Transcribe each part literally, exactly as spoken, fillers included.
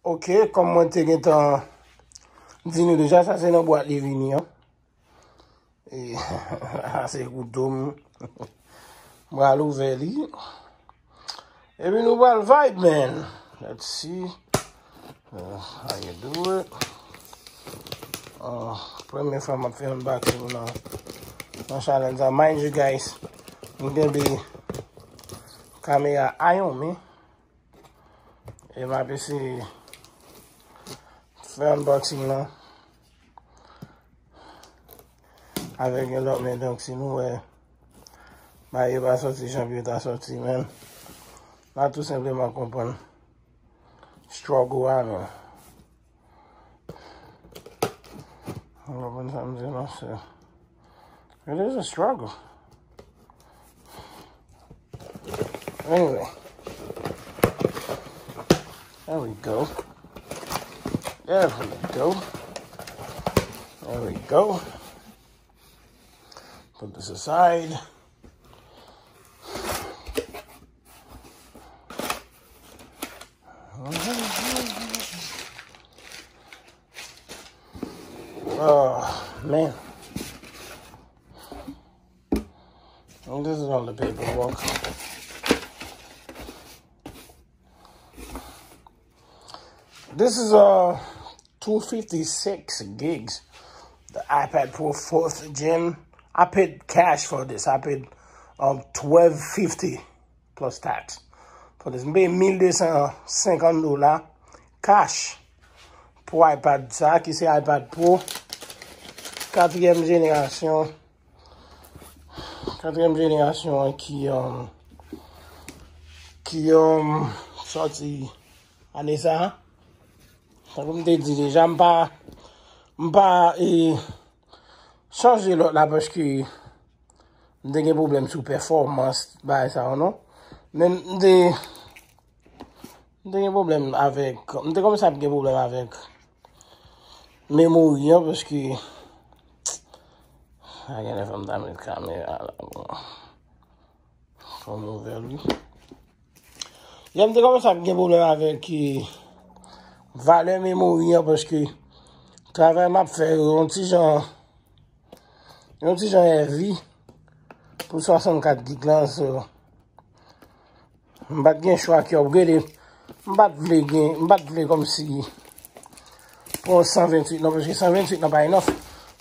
Ok, kòm mwen te gentan di nou deja, sa se nan bwat li vini an. E, sa se kouto m. M pral ouvè li. Epi nou pral vibe, man. Let's see. Uh, how you do it? Uh, premye fwa m ap fè unboxing nan, nan challenge sa. Mind you guys, m kenbe kamera a yon men. E m ap eseye fè unboxing nan avèk yon lòt men. Donk, si nou wè bagay yo pa sòti jan pou yo ta sòti, men, n a tou senpleman konprann struggle a, men. Ou konprann sa m di, non, sè. It is a struggle. Anyway. There we go. There we go. There we go. Put this aside. Oh, man. And this is all the paperwork. This is uh two fifty-six gigs. The iPad Pro fourth gen. I paid cash for this. I paid um twelve fifty plus tax. For this, m peye mil de san senkant dola cash pou iPad sa, ki se iPad Pro katriyèm jenerasyon. Katriyèm jenerasyon an ki, um, ki, um, sòti ane sa a. Tankou m te di deja, m pa, m pa, e, chanje lòt la paske m te gen pwoblèm sou pèfòmans bagay sa yo, non. Men m te, m te gen pwoblèm avèk, m te kòmanse ap gen pwoblèm avèk memori an, paske, a, genlè fò m ta met kamera la, bon. Fò m ouvè l, wi. Yè m te kòmanse ap gen pwoblèm avèk, e, valè memori an, paske travay m ap fè yo yon ti jan, yon ti jan heavy pou swasannkat gig lan, so, m pa t gen chwa ki upgrade. M pa t vle gen, m pa t vle kòmsi pran san venntuit non, paske san venntuit nan pa enough.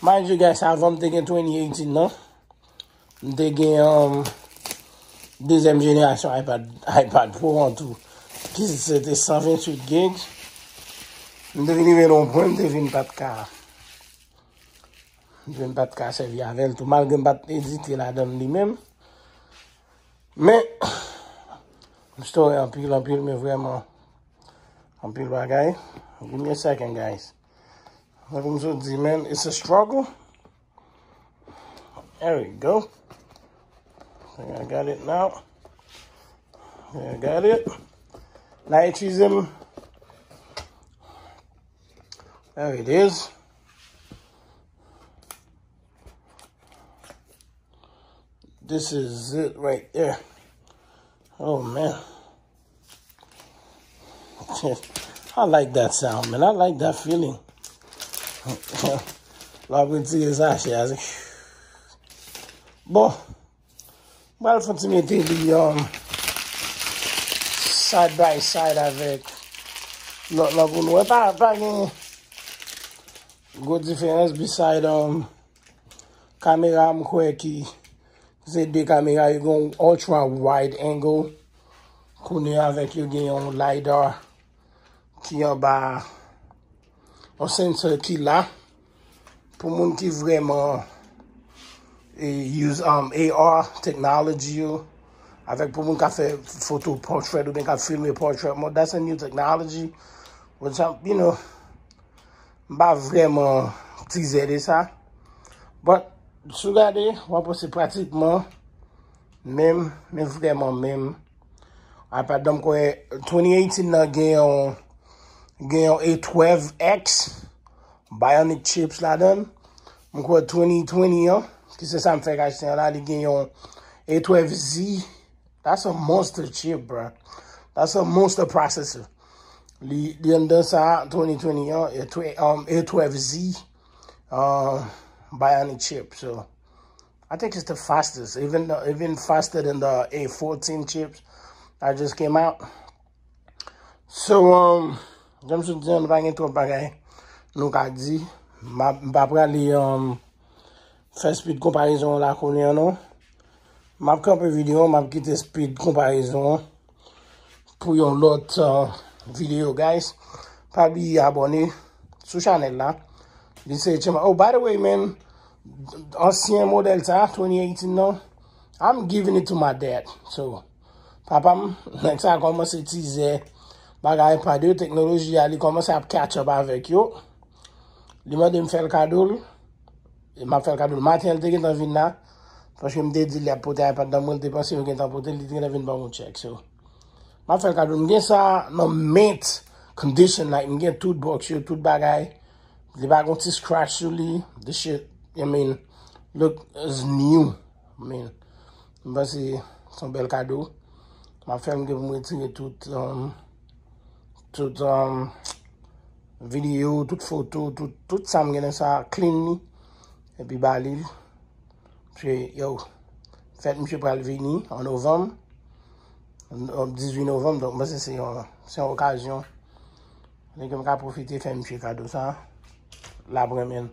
Mind you guys, avan m te gen twenty eighteen nan, m te gen, um, dezyèm jenerasyon iPad, iPad Pro an tou, ki se te san venntuit gig. M te vin rive nan yon pwen, m te vin pa t ka, m te vin pa t ka sèvi avè l tou, malgre m pa t edite ladan l li menm. Men, m store anpil, anpil, men vrèman, anpil bagay. Give me a second, guys. Like m sot di, man, it's a struggle. There we go. I think I got it now. I got it. N a itilize m. There it is. This is it right there. Oh, man. I like that sound, man. I like that feeling. L ap retire sachè a. Bon, m pral fè ti mete li, um, side by side avèk lòt lan pou nou wè. Pa, pa gen gwo diferans beside, um, kamera, m kwè ki se de kamera, yo gen yon ultra wide angle. Kounye a avèk yo gen yon lidar ki anba, yon sensor ki la pou moun ki vrèman, e, use, um, A R technology yo, avèk pou moun ka fè photo portrait oubyen ka filme portrait mode. That's a new technology. But, um, you know, m pa vrèman tizè de sa. But, si w gade, w ap wè se pratikman menm, men vrèman menm. Apa, donk, kwè twenty eighteen nan gen yon, gen yon A twelve X Bionic chips ladan l. M kwè twenty twenty an, ki se sa m fèk achte an la, li gen yon A twelve Z. That's a monster chip, bro. That's a monster processor. Li, li anndan sa twenty twenty an, A twelve Z, uh, Bionic chip. So I think it's the fastest, even the, even faster than the A fourteen chips that just came out. So, um, jan m sot di an, nou pa gen twòp bagay nou ka di. M pa prale, um, fè speed konparezon an la kounye a non. M ap kanpe videyo an, m ap kite speed konparezon an pou yon lòt, uh, videyo, guys. Pa bliye abòne sou chanèl la. Li se H M I. Oh, by the way, man, ansyen modèl sa, twenty eighteen non, I'm giving it to my dad. So, papa m, nèg sa kòmanse tizè bagay pa de teknoloji a, li kòmanse ap catch up avèk yo. Li mande m fè l kado l. E m ap fè l kado l. Maten an, li te gentan vin la. Paske m te di l li ap pote iPad nan mwen, li te panse yo gentan pote l, li te gentan vin ban mwen tchèk. So, m ap fè l kado l. M gen sa nan mint condition, like, m gen tout box yo, tout bagay. Li pa gon ti scratch sou li. This shit, I mean, look as new. I mean, m panse se yon bèl kado. M ap fè m gen pou m retire tout, um, tout, um, videyo, tout foto, tout, tout sa m gen nan sa, clean li, epi ba li l. Paske, yo, fèt misye pral vini an novanm, an, an dizuit novanm, donk, mwen panse se yon, se yon okazyon. Nèg yo m ka pwofite fè misye kado sa, l ap renmen l.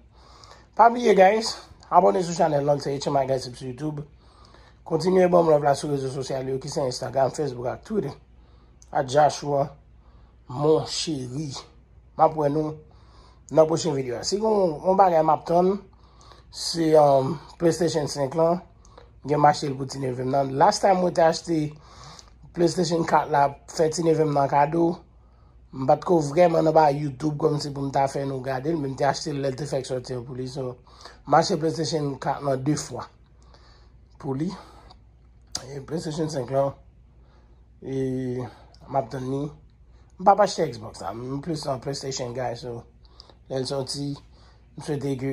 Pa bliye, guys, abòne sou chanèl lan, se H M I Guys sou YouTube. Kontinye ban m love la sou rezo sosyal yo, ki se Instagram, Facebook ak Twitter. A Joshua, mon chéri. M ap wè nou nan pwochen videyo a. Si gon yon bagay m ap tann, se, um, PlayStation cinq lan. M gen m achte l pou ti neve m nan. Last time mwen te achte PlayStation quatre la, fè ti neve m nan kado, m pa t ko vrèman nan ba YouTube kòmsi pou m ta fè nou gade l, men m te achte l lè l te fèk sòti an pou li. So, m achte PlayStation quatre lan de fwa pou li. E PlayStation cinq lan, e m ap tann li. M p ap achte Xbox la, m plis an PlayStation guy, so lè l sòti, m swete ke,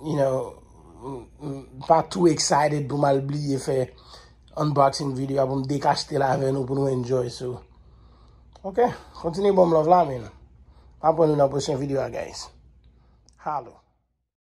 you know, m, m pa too excited pou m al bliye fè unboxing video a pou m dekachte l avè nou pou nou enjoy, so. Ok, kontinye ban m love la, men. M ap wè nou nan pwochen video a, guys. Halo.